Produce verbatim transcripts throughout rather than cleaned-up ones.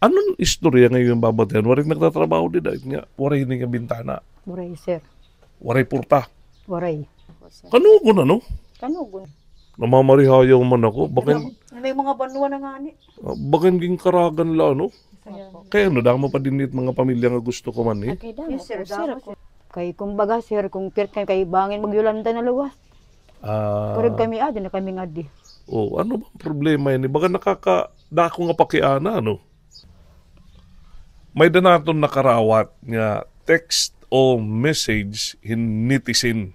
Anon istorya nga iyo ginbabatian? Waray nagtatrabaho dida, nga waray ini nga bintana. Waray, sir. Waray purta. Waray. Kanugon, ano? Kanugon. Namamarihayaw man ako. Bakin, may mga banwa na ngani. Ah, bakin ginkaragan la, ano? Kay ano, damo pa dinhi it mga pamilya nga gusto ko man, eh. Yes, sir, damo, sir. Kay kumbaga, sir, kung pirit kay, kay bangin mag-Yolanda na luwas. Ah. Karuyag kami adi, na kami ngadi. Oh, ano bang problema ini? Baga nakakadako nga pakiana, ano? May-ada naton nakarawat nga text o message hin netizen.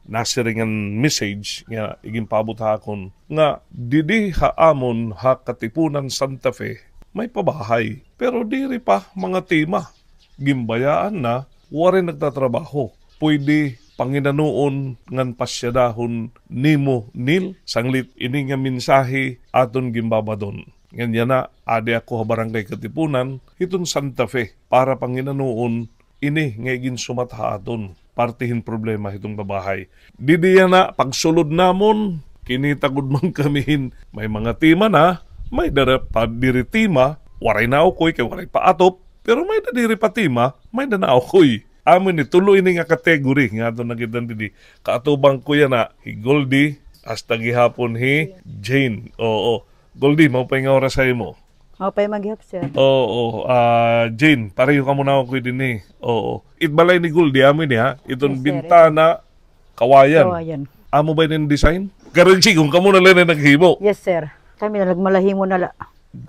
Nasiring an message nga iginpaabot ha akon nga didi ha amon ha Katipunan, Santa Fe, may pabahay. Pero diri pa mga tima. Ginbayaan na, waray nagtatrabaho. Pwede panginanoon ngan pasyadahon nimo, Neil, sanglit ini nga mensahe aton ginbabadon. Ngan yana, adi ako ha Barangay Katipunan, hiton Santa Fe, para panginanoon ini nga iginsumat ha aton parte hin problema hiton pabahay. Didi yana, pagsulod namon, kinita gud man kami hin may mga tima na, may dara pa diri tima, waray naukoy kay waray pa atop, pero may-ada diri pa tima, may-ada naukoy. Amo ini, tulo ini nga category nga aton nakit-an didi. Kaatubang ko yana, hi Goldie, hasta gihapon hi Jane. Oo. Goldie, maupay nga oras ha imo. Maupay man gihap, sir. Oo, ah, Jane, pareho kamo naukoy dinhi. Oo. It balay ni Goldie, amo ini, ha? Iton bintana, kawayan. Kawayan. Amo ba ini design? Karuyag sidngon, kamo na la ini naghimo. Yes, sir. Kami na nagmalahimo na la.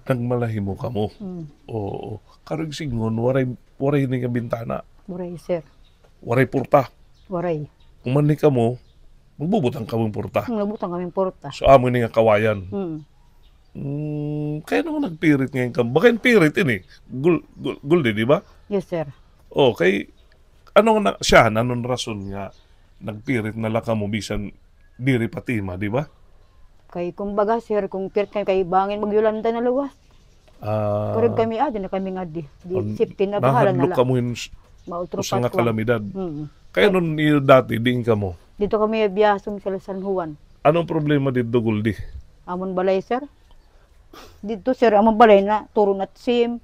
Nagmalahimo kamo. Mm. Oo. Karuyag sidngon, waray, waray ini nga bintana. Waray, sir. Waray purta. Waray. Human ni kamo, magbubutang kamo hin purta. Hmm, magbutang kami hin purta. So, amo ini nga kawayan. Mm. Mm, kay ano nga nagpirit ngay-an kamo? Bakin pirit ini. Gul-, gul-, Goldie, di ba? Yes, sir. Oh, kay ano nga na, siya, anon rason nga nagpirit na la kamo bisan diri pa tima, di ba? Kay kumbaga, sir, kung pirit kay, kay bangin mag-Yolanda na luwas. Ah. Karuyag kami adi, na kami ngadi. Di, safety na, bahala na la. Nahadlok kamo hin s-, usa nga kalamidad. Mm. Kay ano niyo dati, diin kamo? Didto kami ha Biasong, sa San Juan. Anong problema didto, Goldie? Amon balay, sir. Didto, sir, amon balay na, turo na sim.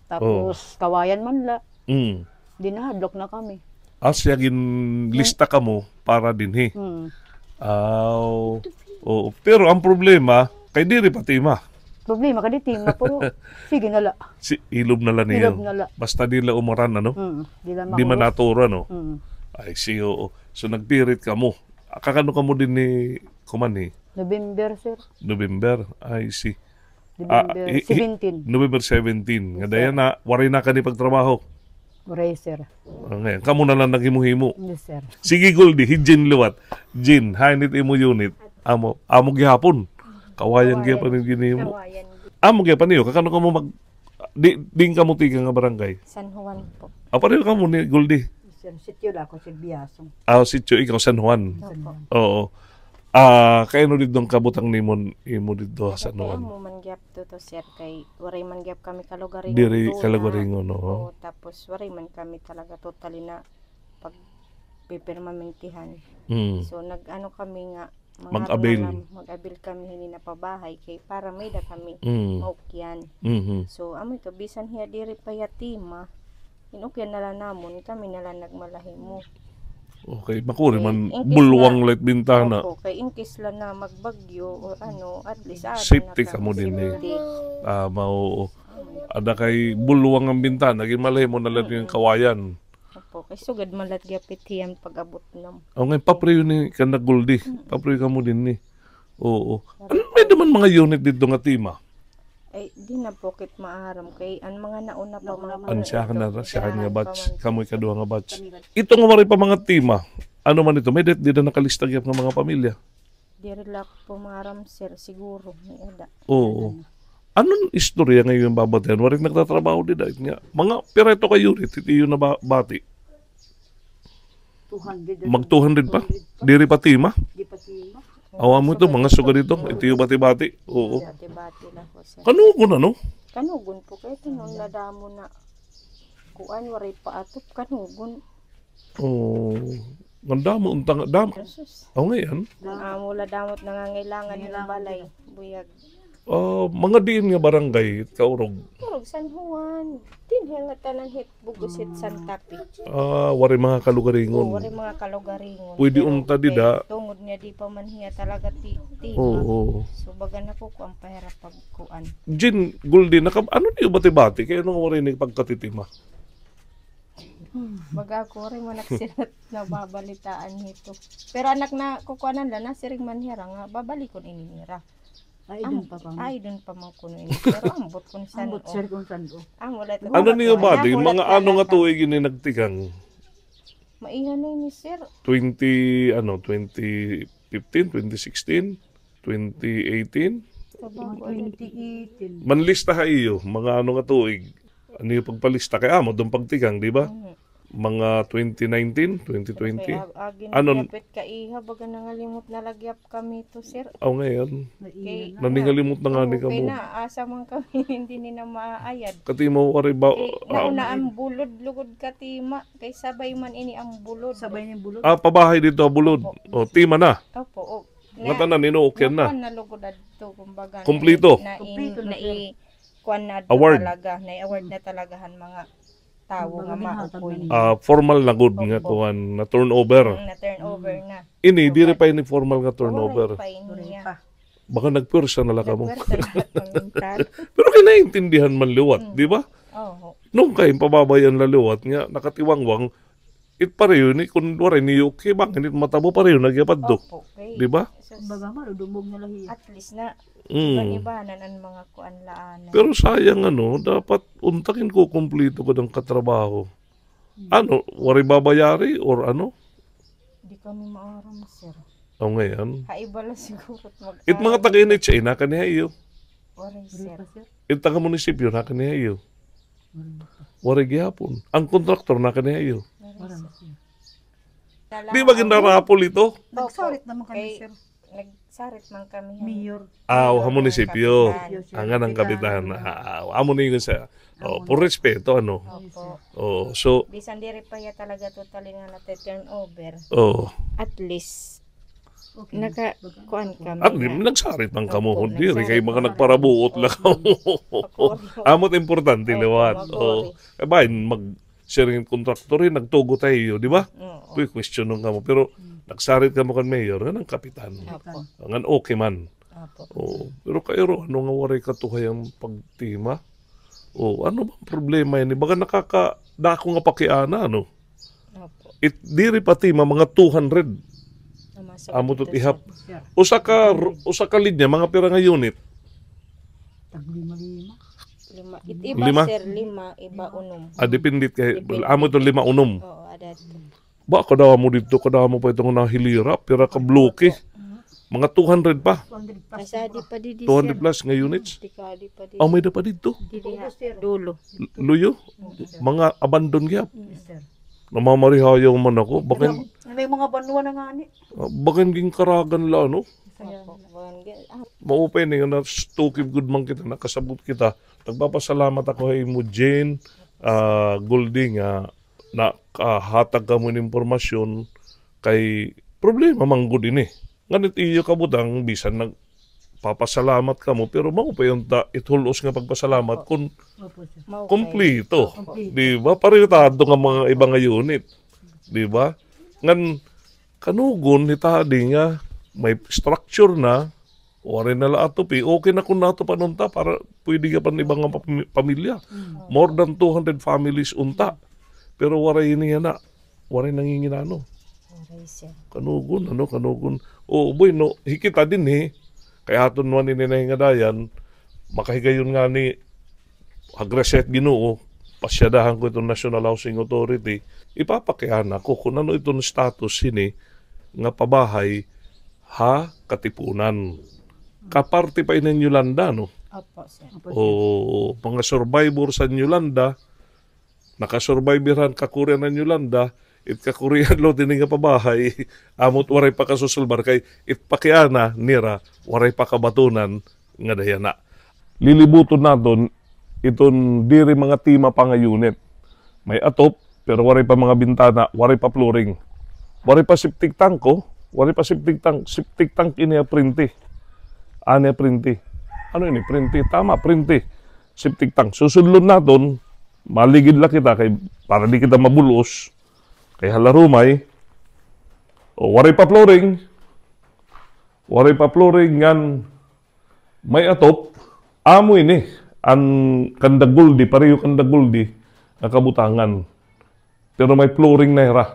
Tapos, kawayan man la. Mm. Di nahadlok na kami. Ah, siya ginlista kamo para dinhi. Mm. Aw, oo. Pero ang problema, kay diri pa tima. Problema, kay di tima, pero sige na la. Si, ilob na la niyo. Ilob na la. Basta di la umuran, ano? Mm, di la man naturo, ano? Mm. I see, oo. So, nagpirit kamo. Kakano kamo dinhi, kumanhi? November, sir. November, I see. November seventeen. November seventeen. Ngada yana, waray na kani pagtrabaho? Waray, sir. Ah, ngay-an, kamo na la naghimo-himo? Yes, sir. Sige, Goldie, hi Jane liwat. Jane, hain it imo unit? Amo, amo gihapon. Kawayan gihapon it ginhimo. Kawayan. Amo gihapon niyo, kakano kamo mag-, di, diin kamo tikang nga barangay? San Juan po. Ah, pareho kamo ni Goldie? Sir, sitio la ako, sir, Biasong. Ah, sitio, ikaw, San Juan? Opo. Oo. Ah, kay ano didto an kabutang nimo, imo didto ha San Juan? Amo man gihap to, to, sir, kay waray man gihap kami kalugaringon. Diri kalugaringon, oo. Oo, tapos waray man kami talaga totally na pagpipirmamentihan. Mm. So, nag-ano kami nga, mag-avail. Mag-avail kami hini na pabahay kay para may-ada kami maukyan. Mhm. So, amo ito, bisan hiya diri pa hiya tima, in-ukyan na la namon, kami na la nagmalahimo. Okay, makuri man, bulwang la it bintana. Opo, kay in case la na magbagyo or ano, at least, ah, safety kamo dinhi. Safety. Ah, mao. Ada kay bulwang an bintana, ginmalahimo na la niyo hin kawayan. Opo, kay sugad man la it gihap it hiya pag-abot nam. O, ngay-an, papriyo ni kandak, Goldie. Mm. Papriyo kamo dinhi. Oo. Ano, may-ada man mga unit didto nga tima? Ay, di na po kit maaram kay an mga nauna pa, mga nauna pa. An siya na, siya nga batch, kamo ikaduha nga batch. Ito nga waray pa mga tima, ano man ito? May-ada, dida nakalista gihap nga mga pamilya? Diri la po maaram, sir, siguro may-ada. Oo. Anon istorya nga iyo ginbabatian? Waray nagtatrabaho dida nga mga pira ito ka unit it iyo nabati? Two hundred. Mag two hundred pa? Two hundred pa. Diri pa tima? Di pa tima. Aw, amo ito, mga sugad ito. Ito iyo bati-bati. Oo. Bati-bati la po, sir. Kanugon, ano? Kanugon po kay ito, no, nadamo na kuan, waray pa atop, kanugon. Oh, ngan damo unta nga, dam-, Jesus. Aw, ngay-an? Amo la damo it nangangailangan hin balay, buyag. Ah, mga diin nga barangay it kaurog? Urog, San Juan. Dinhi nga tanan hit bug-os hit Santa Fe. Ah, waray mga kalugaringon. Oo, waray mga kalugaringon. Pwede unta dida. Kay tungod nga di pa man hiya talaga ti-, tima. Oo. So, baga nakukuan pa hira pagkuan. Jin, Goldie, naka-, ano niyo bati-bati? Kay ano nga waray ni pagkatitima? Baga ako rin mo nagsirat na babalitaan nito. Pero anak na kukuanan la, nasiring man hira nga babalikon ini nira. Ay, idon pa pa. Ay, idon pa man kuno ini. Pero ambot kun san-o. Ambot, sir, kun san-o. Amo la ito. Ano niyo ba, di? Mga ano nga tuig ini nagtikang? Maiha na ini, sir. Twenty, ano, twenty fifteen, twenty sixteen, twenty eighteen? Mga twenty eighteen. Manlista ha iyo, mga ano nga tuig. Ano yung pagpalista? Kay amo, doon pagtikang, di ba? Mhm. Mga twenty nineteen, twenty twenty. Kay ag-, agi na. Ano? Yapit ka iha, baga nangalimot na lagi kami to, sir. Aw, ngayon. Kay, naningalimot na nga ni kamo. Kay na, asa man kami, hindi ni na maayad. Kati mo, waray ba, kay, ah, nauna ang bulod, lugod kati ma-, kay sabay man ini ang bulod. Sabay ni bulod. Ah, pabahay dito ang bulod. Opo. O, tima na. Opo, o. Nga tanan, inuukyan na. Nakuan na lugod adto, kumbaga. Kompleto. Na, na, kuan na adto talaga, na-award na talaga han mga tawo nga maukoy. Ah, formal na gud nga kuan, na turnover. Mm, na turnover na. Ini, diri pa ini formal nga turnover. Waray pa ini. Baka nagpwersa na la kamo. Nagpwersa na la kami. Pero kinaintindihan man liwat, di ba? Oho. Nung kay pababayan la liwat nga nakatiwangwang, it pareho ni kun waray ni yuki, bangin it matabo pareho nagyapad to. Opo, okay. Di ba? Baga marudumog na la hiya. At least na, mm, iban-ibanan an mga kuan la ana. Pero sayang, ano, dapat unta ginkukumpleto gud an katrabaho. Hmm. Ano, waray babayari or ano? Di kami maaram, sir. O, ngayon. Ha iba la siguro mag-, it mga taga N H A, nakaniha iyo? Waray, sir. It taga munisipyo, nakaniha iyo? Waray gihapon. Ang kontraktor, nakaniha iyo? Waray, sir. Di ba ginrarapol ito? Nagsarit naman kami, sir. Nagsarit man kami. Mayor. Ah, ha munisipyo. Kapitan. Ang anang kapitan. Ah, amo ni yun sa, oh, puro respeto, ano? Opo. Oh, so, bisan diri pa hiya talaga totally nga nate-turnover. Oh. At least, naka-, kuan kami. At least, nagsarit man kamo, diri kay mga nagparabuot la kamo. Amo it importante liwat. Oh. Kay bahin mag-, siring kontraktor, eh, nagtugot ha iyo, di ba? Oo. Uy, question kamo. Pero nagsarit kamo kan mayor, ngan an kapitan. Opo. Ngan okay man. Opo. Oo. Pero kairo, ano nga waray katuhay an pagtima? O, ano bang problema ini? Baga nakakadako nga pakiana, ano? Opo. It, diri pa tima, mga two hundred. Amo to't ihap. Usa ka, usa ka linya, mga pira nga unit? Taglima-lima. Lima. It iba, sir, lima, iba unom. Ah, depende kay, amo ito lima unom. Oo, ada ito. Ba, kadamo didto, kadamo pa ito nga nahilira, pira ka bloke. Mga two hundred pa. Two hundred plus. Two hundred plus nga units. Aw, may-ada pa didto. Diri ha dulo. Luyo? Mga abandon gihap. Namamarihayaw man ako. Bakin, may mga banwa na ngani. Ah, bakin ginkaragan la, no? Maupay ini nga natukib gud man kita, nakasabot kita. Nagpapasalamat ako ha imo, Jane, ah, Goldie, nga nakahatag kamo hin impormasyon kay problema man gud ini. Ngan it iyo kabutang, bisan nagpapasalamat kamo, pero maupay unta it hul-os nga pagpasalamat kun kompleto. Di ba? Pareho ta adto nga mga iba nga unit. Di ba? Ngan kanugon hit adi nga may structure na, waray na la atopi. Okay na kun natupan unta para pwede gihap an iba nga pami-, pamilya. More than two hundred families unta. Pero waray ini yana. Waray nanginginano. Waray, sir. Kanugon, ano, kanugon. O, bueno, hi kita dinhi, kay aton man ini nahingadayan, makahigayon ngani, ha grasya hit Ginoo, pasyadahan ko iton National Housing Authority, ipapakiana ko kun ano iton status hini nga pabahay ha Katipunan. Kaparte pa ini han Yolanda, no? Opo, sir. O, mga survivors han Yolanda, nakasurvive hira han kakurian han Yolanda, it kakurian la hini nga pabahay, amo't waray pa kasusulbar kay it pakiana nira, waray pa kabatunan ngada yana. Lilibuton naton iton diri mga tima pa nga unit. May atop, pero waray pa mga bintana, waray pa flooring. Waray pa septic tank, o. Waray pa septic tank, septic tank ini ha prente. Ani ha prente. Ano ini? Prente. Tama, prente. Septic tank. Susudlon naton, maligid la kita kay para di kita mabul-os. Kay hala rumay. O, waray pa flooring. Waray pa flooring ngan may atop. Amo ini an kan Da Goldie, pareho kan Da Goldie nga kabutangan. Pero may flooring na hira.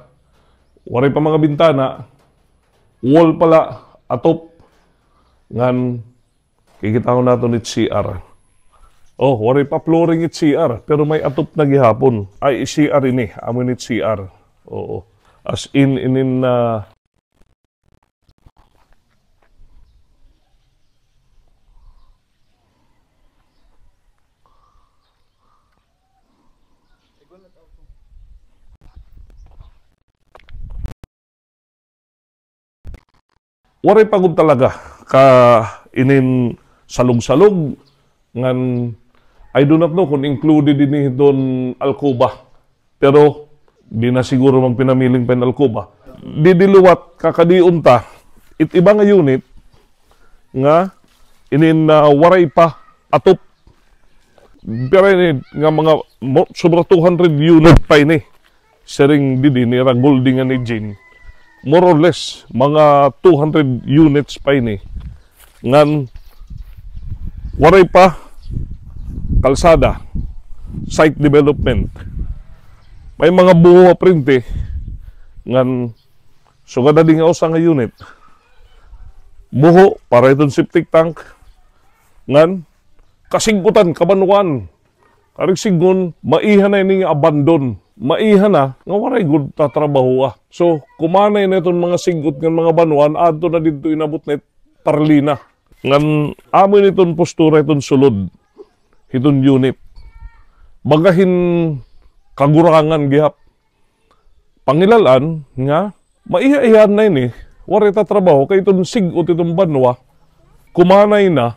Waray pa mga bintana. Wall pa la, atop. Ngan kikitahon naton it C R. O, waray pa flooring it C R, pero may atop na gihapon. Ay, C R ini, amo ini it C R. Oo. As in, inin na Waray pa gud talaga ka inin salog-salog ngan I do not know kung included ini hiton alcoba. Pero di na siguro magpinamiling pa hin alcoba. Didi liwat kakadi unta it iba nga unit nga inin, ah, waray pa atop. Pero ini nga mga mo-, sobra two hundred unit pa ini. Siring didi ni Ragul dingan ni Jean. More or less, mga two hundred units pa ini. Ngan waray pa kalsada, site development. May mga buho ha prente, ngan sugad na di nga usa nga unit. Buho, para iton septic tank, ngan kasig-utan, kabanwaan. Karuyag sidngon, maiha na ini nga abandon. Maiha na nga waray gud tatrabahoa. So, kumanay na iton mga sig-ot ngan mga banwaan, adto na didto inabot na it parlina. Ngan amo ini iton postura iton sulod hiton unit. Baga hin kagurangan gihap. Pangilal-an nga maiha-iha na ini, waray tatrabaho kay iton sig-ot iton banwa, kumanay na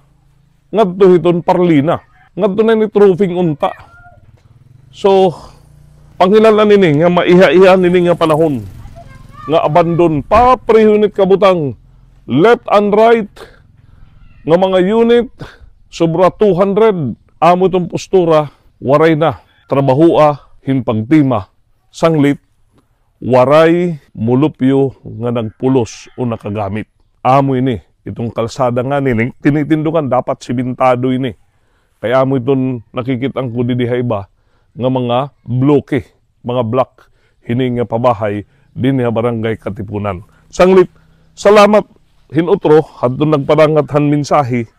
ngadto hiton parlina. Ngadto na ini it roofing unta. So, pangilal-an ini nga maiha-iha ini nga panahon nga abandon, papareho ini it kabutang left and right nga mga unit, sobra two hundred, amo iton postura, waray na trabahoa hin pagtima. Sanglit, waray mulupyo nga nagpulos o nakagamit. Amo ini, iton kalsada nga ini, tinitindukan, dapat simentado ini. Kay amo iton nakikit-an ko didi ha iba nga mga bloke, mga block, hini nga pabahay dinhi ha Barangay Katipunan. Sanglit, salamat hin utro hadton nagpadangat han mensahe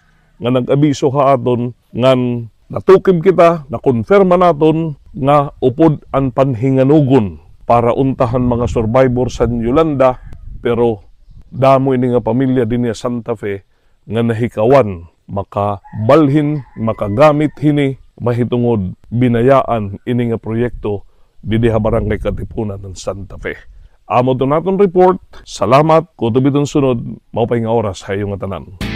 nga nag-abiso ha aton ngan natukib kita, nakonfirma naton nga upod an panhinganugon para unta han mga survivor san Yolanda, pero damo ini nga pamilya dinhi ha Santa Fe nga nahikawan makabalhin, makagamit hini mahitungod binayaan ini nga proyekto didi ha Barangay Katipunan han Santa Fe. Amo iton aton report. Salamat. Kutob iton sunod. Maupay nga oras ha iyo ngatanan.